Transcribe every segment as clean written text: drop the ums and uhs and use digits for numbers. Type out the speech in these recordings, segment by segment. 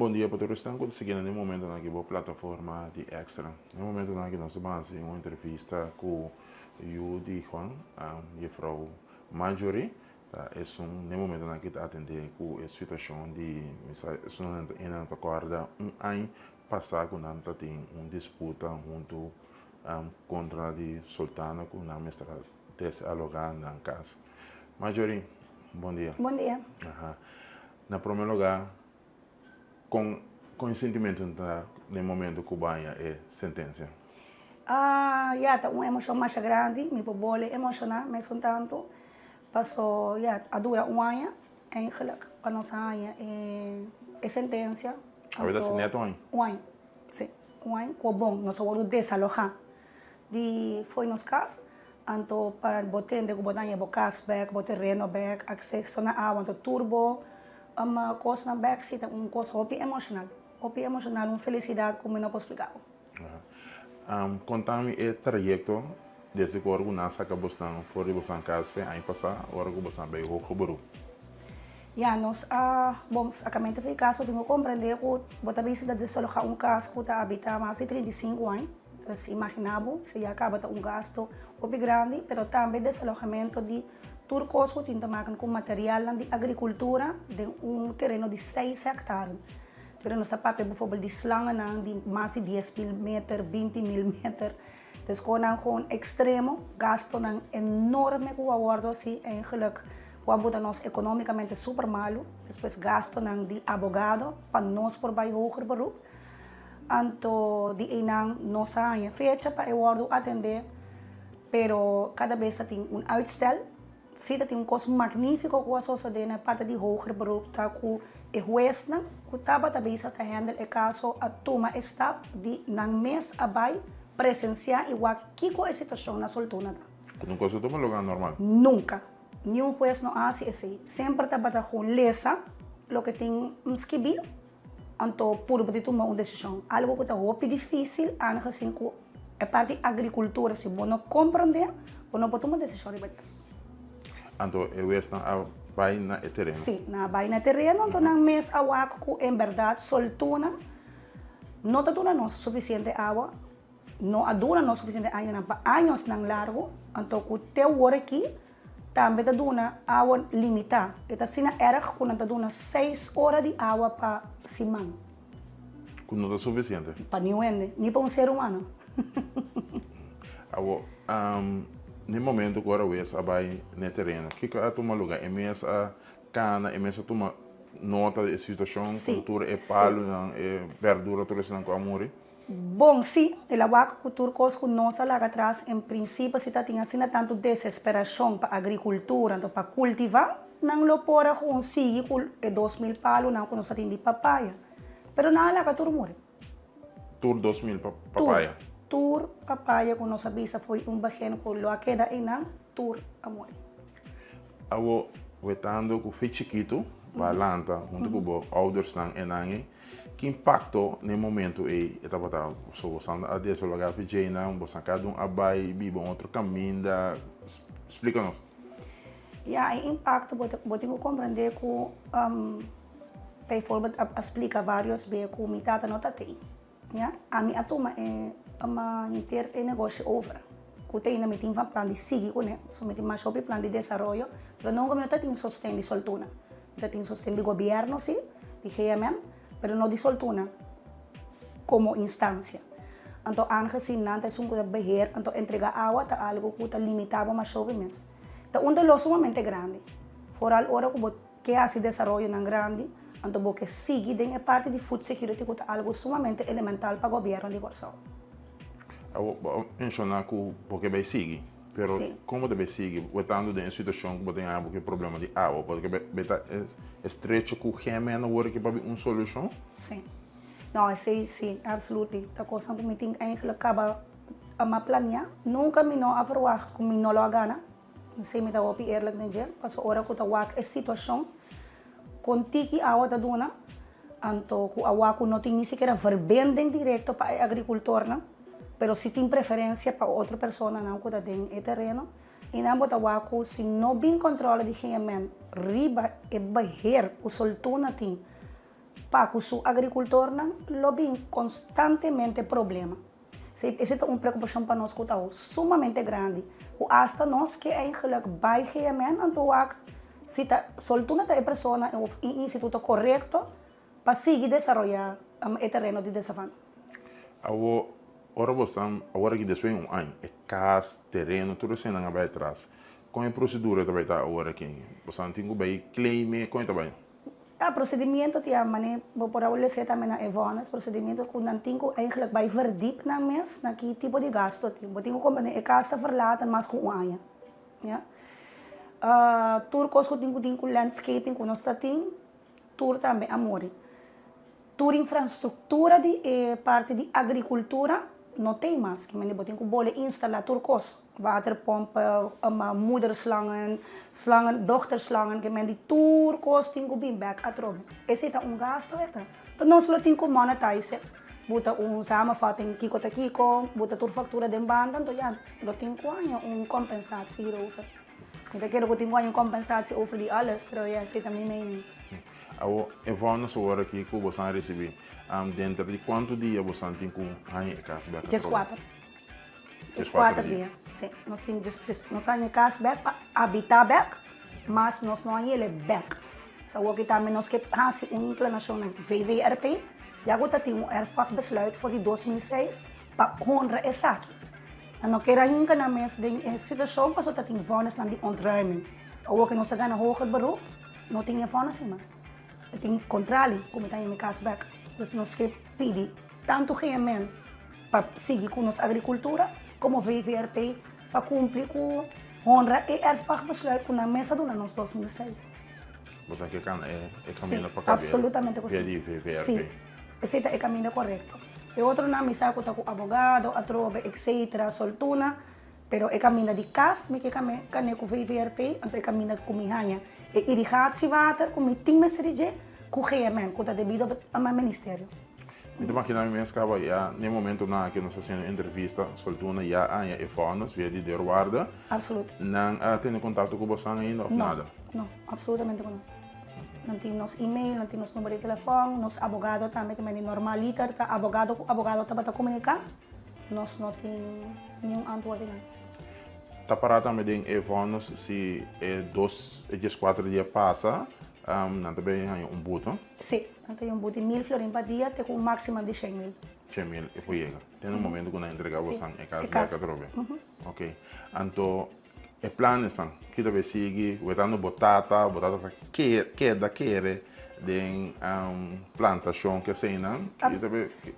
bon dia pa tur esnan ku ta siguiendo den momentonan aki bo plataforma di Extra. Den momentonan aki nos ta ban hasi un entrevista ku yu di Juan, Jefrouw Marjorie. Ta esun den momentonan aki ta atendé ku e situashon di mi sa esun nan ta kòrda un aña pasá ku nan ta tin un disputa huntu kontra di Sultana ku nan mester a desalogá nan kas. Marjorie, bon dia. Bon dia. Aha. Na promé lugá, kon kon e sentimentu ta den momento ku baña e sentensia? Ya, ta un emoshon masha grandi, mi por bole emoshoná mesun tantu, paso ya a dura un aña eigenlijk pa nos haña e sentensia. Awor ta nèt un aña? Un aña, si, un aña ku bon nos a wòrdu desalohá di fo'i nos kas, anto pa bo tende ku bo ta haña bo kas bèk, bo tereno bèk, akseso na awa, anto tur bo kosnan bèk, si ta un kos hopi emoshonal, hopi emoshonal, un felisidat ku mi no por splika bo. Konta mi e trayekto desde ku ora ku nan saka bosnan for di bosnan kas fe aña pasá ora ku bosnan bai hoger beroep. Ya, nos a, bon, sakamentu for di kas bo tin ku komprendé ku bo ta bisa ta desalojá un kas ku ta abitá mas di 35 aña. Dus imaginá bo, esei ya kaba ta un gasto hopi grandi, pero tambe desalojamentu di tur kos ku tin ta maken ku materialnan di agrikultura den un tereno di seis hèktare. Pero nos ta papia bijvoorbeeld di slangennan di mas di 10.000 meter, 20.000 meter. Dus konan gewoon extremo, gastonan enorme ku a wordo hasi eigenlijk ku a buta nos economicamente super malu. Despues gastonan di abogado pa nos por bai hoger beroep. Anto di einan nos a haña fecha pa e wordo atende, pero kada bes ta tin un uitstel. Sí ta tin un kos magnífiko ku a sosodé na e parti di hoger beroep ta ku e huesnan ku tabata bisa ta handle e kaso a tuma e stap di nan mes a bai presensiá i wak kiko e situashon na Soltuna ta. Ku nunka su tuma lugá normal? Nunka. Niun hues no a hasi esei. Semper tabata gewoon lesa loke tin skibí anto purba di tuma un desishon. Algu ku ta hopi difísil aangezien ku e parti agrikultura si bo no komprondé bo no por tuma desishon riba dje. Anto e wesnan a bai na e tereno? Sí, nan a bai na e tereno anto nan mes a wak ku en bèrdat Soltuna no ta duna nos sufisiente awa, no a duna nos sufisiente añanan pa añosnan largu, anto ku te wor aki Tambe ta duna awa limitá. E ta asina erg ku nan ta duna seis ora di awa pa siman. Ku no ta sufisiente. Pa niun hende, ni pa un ser humano. Awor, n'e momento ku ora wes a bai n'e tereno, kiko a tuma lugá? E mes a kana, e mes a tuma nota di e situashon, ku tur e palunan, e bèrdura, tur esnan ku a muri? Bon, sí, el a wak ku tur kos ku nos a laga atras, en prinsipio si ta tin asina tantu desesperashon pa agrikultura, anto pa kultivá, nan lo por a gewoon sigui ku e 2000 palunan ku nos a tin di papaya. Pero nan a laga tur muri. Tur 2000 papaya? Tur, tur papaya ku nos a bisa fo'i un begin ku lo a keda einan, tur a muri. Awo, wetando ku fe chikitu, bo a lanta huntu ku bo oudersnan e nan ei. Ki impacto n'e momento ei e tabata? So bosan a desologá fi djeinan, bosan cada un a bai biba un otro caminda? Splica nos. Ya, e impacto bo bo tin cu comprende cu bijvoorbeeld a splica varios be cu mi tata no ta tei. Ya, ami a tuma e henter e negoshi over. Cu te ainda mi tin van plan di sigui cune, so mi tin masha hopi plan di desaroyo, pero nunca mi no ta tin sosten di Soltuna. Mi ta tin sosten di gobierno si, di GMN, pero no di Soltuna como instancia. Anto aangezien nan ta esun cu ta beheer, anto entrega awa ta algo cu ta limita bo masha hopi mes. Ta un dolor sumamente grandi, vooral ora cu bo ke hasi desaroyonan grandi, anto bo ke sigui den e parti di food security ku ta algu sumamente elemental pa gobièrnu di Kòrsou. Awor, bo a menshoná ku bo ke bai sigui, pero kon bo ta bai sigui wetando den e situashon ku bo tin abo ku e problema di awa? Bo ke bai ta estrecho ku GMN awor ke pa bin un solushon? Sí. No, esei sí, absolutely. Ta kosnan ku mi tin eigenlijk kaba a plania. Nunka mi no a verwagt ku mi no lo a gana. Sí, mi ta hopi eerlijk den dje, paso ora ku ta wak e situashon kon tiki awa ta duna, anto ku awa ku no tin ni sikiera verbinding direkto pa e agrikultornan, pero si tin preferensia pa otro personanan ku ta den e tereno, i nan bo ta wak ku si no bin kontrole di GMN riba e beheer ku Soltuna tin. pa ku su agrikultornan lo bin konstantemente problema. Sí, esei ta un preokupashon pa nos ku ta sumamente grandi, ku asta nos ke eigenlijk bai GMN anto wak si ta Soltuna ta e persona òf e instituto korekto pa sigui desaroyá e tereno di Desavana. Awor, ora bo sa, awor aki despues di un aña, e kas, tereno, tur eseinan a bai atras. Kon e prosedura ta bai ta awor aki? Bo sa tin ku bai claim, kon e ta bai? Ta procedimiento tin a mane bo por a lese tambe na e vonnis, procedimiento ku nan tin ku eigenlijk bai verdiep nan mes na ki tipo di gasto tin. Bo tin ku komprende e kas ta verlaten mas ku un aña, ya. Tur kos ku tin ku tin ku landscaping ku nos ta tin, tur tambe a muri. Tur infrastruktura di e parti di agrikultura no tei mas, ki mende bo tin ku bole instalá tur kos, waterpomp, moederslangen, slangen, dochterslangen, ki mende tur kos tin ku bin bèk atrobe. Esei ta un gasto e ta. Enton nos lo tin ku monetize, buta un samenvatting kiko ta kiko, buta tur faktura den banda, enton ya lo tin ku haña un kompensatie hierover. Mi ta kere ku tin ku haña un kompensatie over di alles, pero ya esei ta mi mening. Awor, e vònnis awor aki ku boso a risibí, denter di kuantu dia boso tin ku haña e kas bèk atrobe? Dieskuater. Dieskuater dia, sí. Nos tin nos haña e kas bèk pa habitá bèk, mas nos no haña el bèk. So awor aki tambe nos ke hasi un inklinashon na VVRP, ya ku ta tin un erfpachtbesluit for di 2006 pa honra esaki. Nan no kier a hinka nan mes den e situashon pasobra ta tin vònnisnan di ontruiming. Awor ku nos a gana hoger beroep, No tin e fondo así mas. E tin kontrali ku mi ta haña mi kas bèk. Dus nos ke pidi tantu GMN pa sigui ku nos agrikultura komo VVRP pa kumpli ku honra e erfpachtbesluit ku nan mes a duna nos 2006. Bo sa ke kan e kaminda pa kabia via di VVRP? Sí, esei ta e kaminda korekto. E otronan mi sa ku ta ku abogado atrobe etcetera soltuna. Pero e kaminda di kas mi ke kane ku VVRP, anto e kaminda ku mi haña e irigatiewater ku mi tin mester di dje ku GMN, ku ta debido a mi ministerio. Mi ta makina mi mes kaba ya n'e momentonan aki nos ta hasiendo entrevista, Soltuna ya haña e fondos via di deurwaarder. Absoluut. Nan a tene kontakto ku bosan ainda òf nada? No, no, absolutamente ku no. Nan tin nos email, nan tin nos number di telefòn, nos abogado tambe ke mende normaliter ta abogado ku abogado tabata komuniká. Nos no tin niun antwoord di nan. Ta pará tambe den e vònnis si e dos e dieskuater dia pasa, nan ta bay haña un but, no? Sí, nan ta haña un but di mil florin pa dia te ku un máksima di shen mil. Shen mil e por yega. Te na momento ku nan entregá bosan e kas bèk atrobe. Oke. Anto e planesnan ki ta bay sigui? Wetando bo tata, bo tata ta keda kere den plantashon ke eseinan.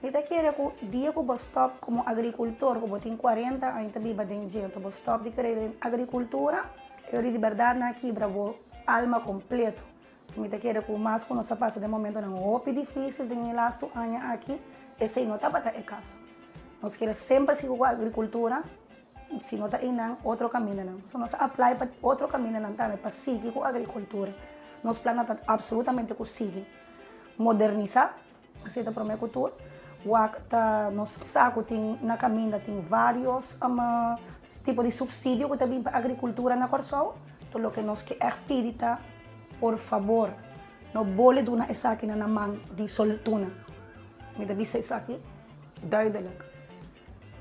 Mi ta kere ku dia ku bo stòp komo agrikultor, ku bo tin kuarenta aña ta biba den dje, anto bo stòp di kere den agrikultura, e ora di bèrdat nan a kibra bo alma kompleto. Mi ta kere ku mas ku nos a pasa den momentonan hopi difísil den e lastu aña aki, esei no tabata e kaso. Nos kere semper sigui ku agrikultura. Si no ta einan, otro kamindanan. So nos a apply pa otro kamindanan tambe pa sigui ku agrikultura. Nos plannan ta absolutamente ku sigui modernisá, esei ta promé ku tur. Wak ta nos sa ku tin na kaminda tin vários tipo di supsidio ku ta bin pa agrikultura na Kòrsou. Tur loke nos ke ègt pidi ta por fabor no bole duna esakinan na man di soltuna. Mi ta bisa esaki duidelijk.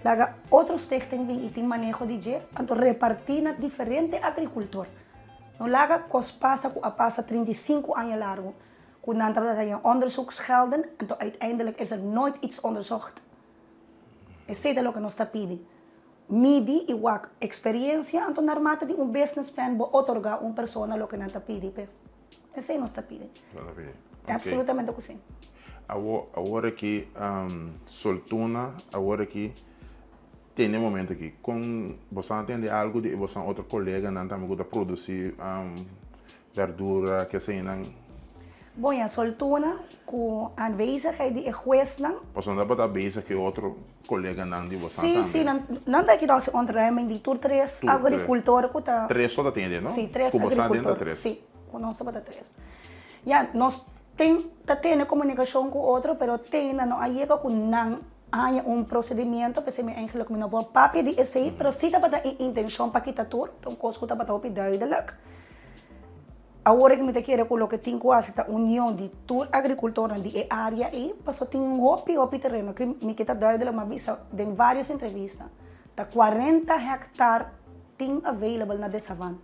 Laga otro stichting bin i tin maneho di dje, anto repartí na diferente agrikultor. No laga kos pasa ku a pasa 35 aña largu, ku nan tabata haña onderzoeksgelden, anto uiteindelijk is er nooit iets onderzocht. Esei ta loke nos ta pidi. Midi i wak eksperiensia, anto narmate di un businessplan bo otorgá un persona loke nan ta pidi p'e. Esei nos ta pidi. Nos ta pidi. Ok. Absolutamente ku si. Awor, awor aki Soltuna, awor aki tene e momento aki, kon boso a tende algu di e boso otro koleganan tambe ku ta produsi berdura, keseinan? Bon ya, Soltuna ku aanwezigheid di e huesnan. Pasobra nan tabata bezig ku e otro koleganan di boso tambe. Si, si, nan nan ta keda hasi ontruiming di tur tres agrikultor ku ta. Tres so ta tende, no? Si, tres agrikultor. Ku boso a tende ta tres. Si, ku nos tabata tres. Ya, nos tin ta tene komunikashon ku otro, pero te nan no a yega ku nan haña un prosedimiento, p'esei mi eigenlik mi no por papia di esei, pero si tabata e intenshon pa kita tur, ta un kos ku tabata hopi duidelik. Awor ku mi ta kere ku loke tin ku hasi ta union di tur agrikultornan di e área ei, paso tin un hopi hopi tereno ku mi ke ta duidelijk mi a bisa den vários entrevista, ta 40 hèktar tin available na De Savan.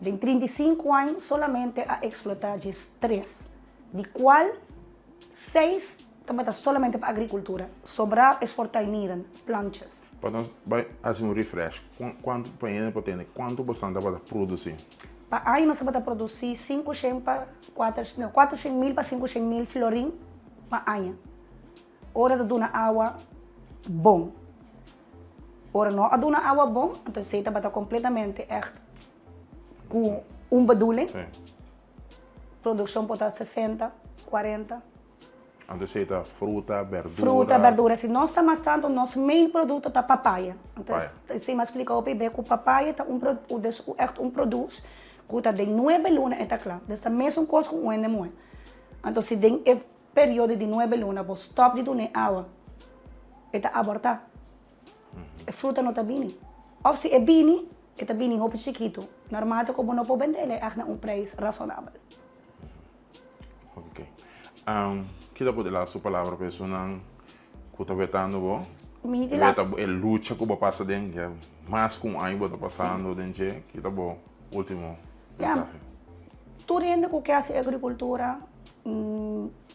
Den 35 aña solamente a eksplotá djes tres, di kual seis tabata solamente pa agrikultura, sobrá es for tuinieren, plantjes. Pa nos bai hasi un refresh, kuantu pa hende por tende kuantu boso tabata produsí? Pa aña nos tabata produsí 500 pa 4, no, 400 mil pa 500 mil florin pa aña. Ora ta duna awa bon. Ora no a duna awa bon, anto esei tabata kompletamente echt ku un bedoeling. Produkshon por ta 60, 40. Anto esei ta fruta, berdura. Fruta, berdura. Si nos ta mas tantu, nos main produkto ta papaya. Anto esei mi a splika hopi be ku papaya ta un dus echt un produs ku ta den 9 luna e ta kla. Dus ta mesun kos ku un hende muhé. Anto si den e periodo di 9 luna bo stòp di dun'é awa, e ta abortá. E fruta no ta bini. Òf si e bini, e ta bini hopi chikitu. Naarmate ku bo no por bend'é echt na un preis rasonabel. Ok. Kiko por ta su palabra pa esunnan ku ta wetando bo? Mi E weta e lucha ku bo pasa den, ya mas ku un aña bo ta pasando den dje, kiko ta bo último mensahe? Tur hende ku ke hasi agrikultura,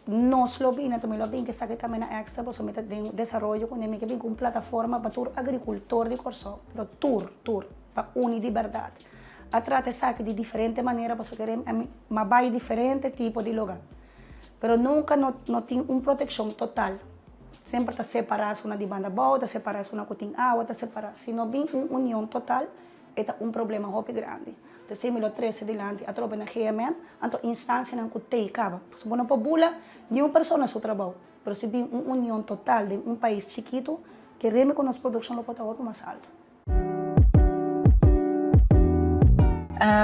nos lo bini, anto mi lo bin ku esaki tambe na extra, pasobra mi ta den desaroyo kuné mi ke bin ku un plataforma pa tur agrikultor di Kòrsou, pero tur, tur, pa uni di bèrdat. A trata esaki di diferente manera pasobra kere mi a bai diferente tipo di lugá. Pero nunka no no tin un protekshon total. Semper ta separá esuna di banda abou, ta separá esuna ku tin awa, ta separá. Si no bin un union total, e ta un problema hopi grandi. Entonces mi lo trese dilanti atrobe na GMN, anto instansianan ku tei kaba. Pasobra bo no por bula niun persona su trabou, pero si bin un union total den un pais chikitu, kereme ku nos produkshon lo por ta hopi mas altu.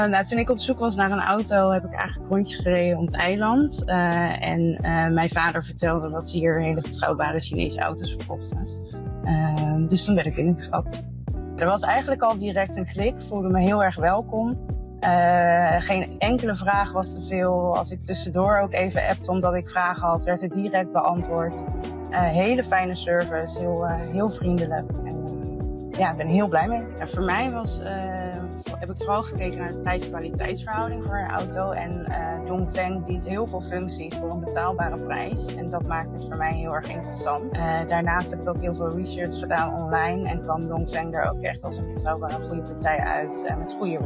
Nou, toen ik op zoek was naar een auto, heb ik eigenlijk rondjes gereden om het eiland. En mijn vader vertelde dat ze hier hele betrouwbare Chinese auto's verkochten. Dus toen ben ik ingestapt. Er was eigenlijk al direct een klik, voelde me heel erg welkom. Geen enkele vraag was te veel. Als ik tussendoor ook even appte omdat ik vragen had, werd het direct beantwoord. Hele fijne service, heel, heel vriendelijk. En ja, ik ben heel blij mee. En voor mij heb ik vooral gekeken naar de prijs-kwaliteitsverhouding voor een auto. En Dongfeng biedt heel veel functies voor een betaalbare prijs. En dat maakt het voor mij heel erg interessant. Daarnaast heb ik ook heel veel research gedaan online. En kwam Dongfeng er ook echt als een betrouwbare goede partij uit met goede